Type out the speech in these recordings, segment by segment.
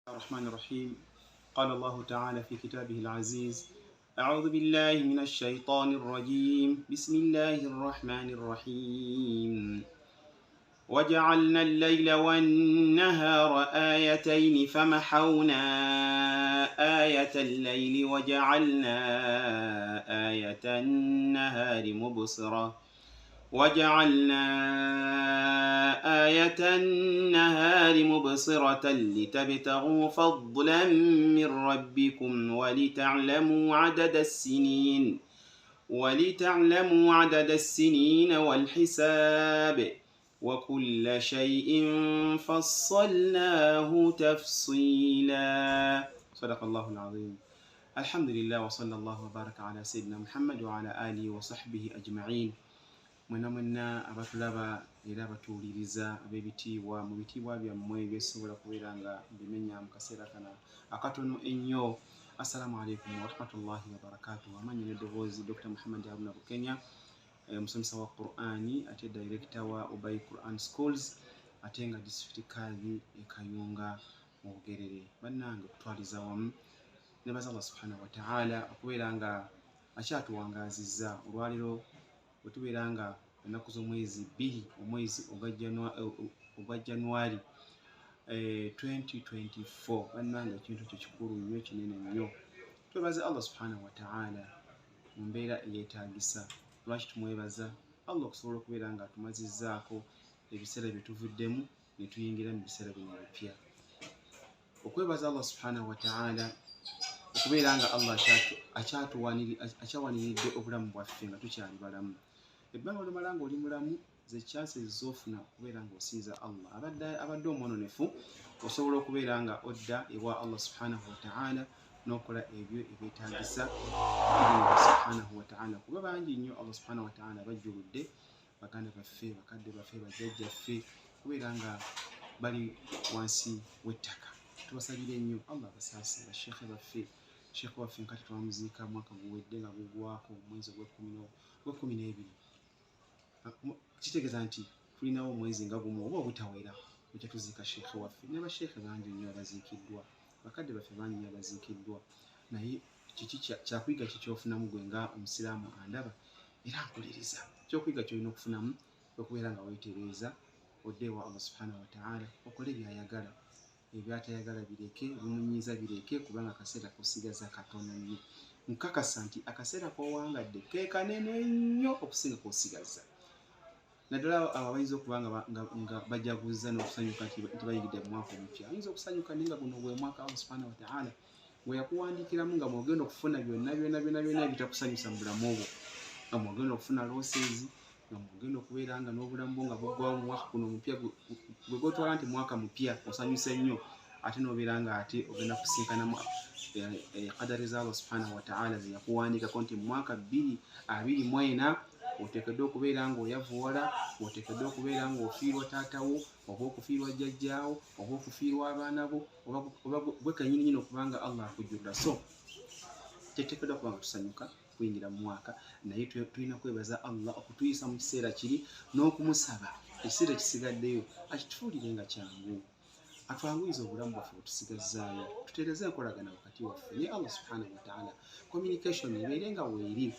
الرحمن الرحيم. قال الله تعالى في كتابه العزيز: أعوذ بالله من الشيطان الرجيم، بسم الله الرحمن الرحيم. وجعلنا الليل والنهار آيتين فمحونا آية الليل وجعلنا آية النهار مبصرة وجعلنا آية النهار مبصرة لتبتغوا فضلا من ربكم ولتعلموا عدد السنين والحساب وكل شيء فصلناه تفصيلا. صدق الله العظيم. الحمد لله وصلى الله وبارك على سيدنا محمد وعلى آله وصحبه أجمعين. Mwena mwenna abatulaba era abatuwuliriza, ab'ebitiibwa, mu bitiibwa byammwe byesobola kubeera nga mbimenya mu kaseera kano akatono ennyo, assalamu alaikum warahmatullahi wabarakatuh. Amannya n'eddoboozi, Dr Muhammad Haruna Bukenya, omusomesa wa Qur'ani ate director wa Obai Quran Schools, ate nga district kadhi e Kayunga mu Bugerere. Bannange, okutwaliza wamu nebaza Allah subhanahu wataala okubeera nga akyatuwangaazizza olwaliro bwe tubeera nga ennaku z'omwezi 2, omwezi ogwa January 2024. Bannange, ekintu ekyo kikulu nnyo, kinene nnyo. Twebaze Allah subhanahu wataala mu mbeera eyeetaagisa. Lwaki tumwebaza Allah? Okusobola okubeera nga atumazizzaako ebiseera bye tuvuddemu ne tuyingira mu biseera bino ebipya. Okwebaza Allah subhanahu wataala okubeera nga Allah akyawaniridde obulamu bwaffe nga tukyali balamu. Ebbanga olumala ng'oli mulamu, ze chances z'ofuna okubeera ng'osinza Allah. Abadde omwononefu, osobola okubeera nga odda ewa Allah subhanahu wataala n'okola ebyo ebyetaagisa Allah subhanahu wataala, kuba bangi nnyo Allah subhanahu wataala bajjuludde, baganda baffe, bakadde baffe, bajjajjaffe, kubeera nga bali wansi w'ettaka. Tubasabire nnyo Allah abasaasire, basheekhe baffe. Sheekhe waffe nkati twamuziika mwaka guwedde nga gugwako, omwezi ogwekumi n'ebiri. Kitegeeza nti tulinawo omwezi nga gumu oba obutawera ekyo tuziika sheekhe waffe. Ne basheekhe bangi nnyo abaziikiddwa, bakadde baffe bangi nnyo abaziikiddwa. Naye kiki kyakuyiga ki kyofunamu gwe nga omusiraamu andaba era nkuliriza? Kyokuyiga kyolina okufunamu okubeera nga weetereeza, odde ewa Allah subhanahu wataala, okole byayagala, ebyatayagala bireke, ebimunyiiza bireke, kubanga akaseera kosigaza katono nnyo. Nkakasa nti akaseera kowangadde ke kanene nnyo okusinga kosigaza, naddala abo abayinza okuba nga bajaguza n'okusanyuka nti bayingidde mu mwaka omupya. Ayinza okusanyuka, naye nga guno gwe mwaka Allah subhanahu wataala gwe yakuwandiikiramu nga mwogenda okufuna byonna byonna byonna byonna ebitakusanyusa mu bulamu bwo, nga mwogenda okufuna losses, nga mwogenda okubeera nga n'obulamu bwo nga buggwawo mu mwaka guno omupya gwe gwotwala nti mwaka mupya osanyuse nnyo, ate n'obeera nga ate ogenda kusinkanamu kadari za Allah subhanahu wataala ze yakuwandiikako nti mu mwaka 2024 oteekeddwa okubeera ng'oyavuwala, oteekeddwa okubeera ng'ofiirwa taatawo, oba okufiirwa jjajjaawo, oba okufiirwa abaana bo, oba gwe kennyini nyini okubanga Allah akujjulula. So teteekeddwa kuba nga tusanyuka kuyingira mu mwaka, naye tulina kwebaza Allah okutuyisa mu kiseera kiri n'okumusaba ekiseera ekisigaddeyo akitufuulire nga kyangu, atwanguyiza obulamu bwaffe bwetusigazzaayo, tuteereze enkolagana wakati waffe ne Allah subhanahu wataala, communication ebeere nga weeri.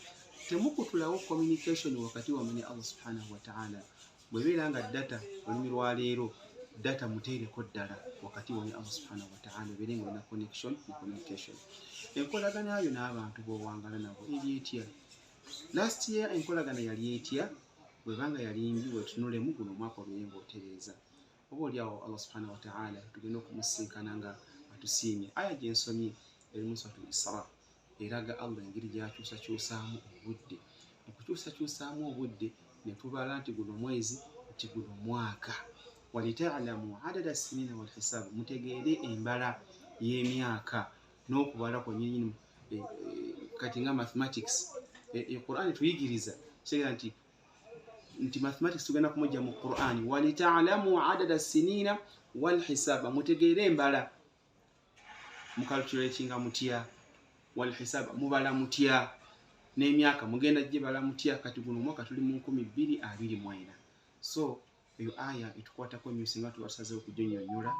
Temukutulawo communication wakati wammwe ne Allah subhanahu wataala. Bwebeera nga data, olulimi lwa leero data, muteereko ddala wakati wa ne Allah subhanahu wataala, obeere nga olina connection ne communication. Enkolagana yo n'abantu b'owangala nabo eri etya? Last year enkolagana yali etya? Bwebanga yali mbi, wetunulemu guno omwaka obeere ng'otereeza. Oba oli awo Allah subhanahu wataala tugenda okumusinkana nga atusiimye. Aya gyensomye eri mu Suratu Isra eraga Allah engeri gyakyusakyusaamu obudde. Mu kukyusakyusaamu obudde ne tubala nti guno mwezi, nti guno mwaka. Walitalamu adada sinina walhisaabu, mutegeere embala y'emyaka n'okubala kwennyini. Kati nga mathematics, Quran tuyigiriza, kitegeeza nti mathematics tugenda kumujja mu Quran. Walitalamu adada sinina walhisaaba, mutegeere embala, mucalculatinga mutya, walhisaaba, mubala mutya, n'emyaka mugenda gibala mutya. Kati guno omwaka tuli mu 2024. So eyo aya etukwatako nnyo singa tuba tusazeewo okuginyonnyola.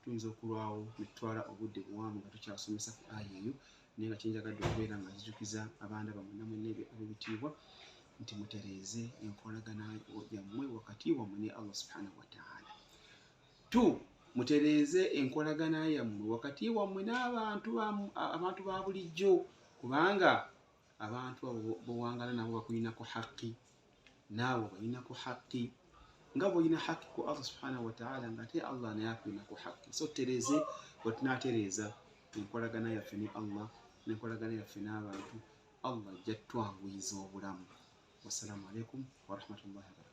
Tuyinza okulwawo netutwala obudde buwanvu nga tukyasomesa ku aya eyo, naye nga kyenjagadde okubeera nga nzijukiza abaana bammwe namwe ab'ebitiibwa nti mutereeze enkolagana yammwe wakati wammwe ne Allah subhanahu wataala. Two, mutereeze enkolagana yammwe wakati wammwe n'abantu abantu ba bulijjo, kubanga abantu abo bowangala nabo bakulinako haki, naawe balinako haki, nga bwolina haki ku Allah subhanahu wataala, nga ate Allah naye akulinako haki. So tutereeze. Bwe tunatereeza enkolagana yaffe ne Allah n'enkolagana yaffe n'abantu, Allah ajja twanguyiza obulamu. Wassalamu alaikum warahmatullahi wabarakatu.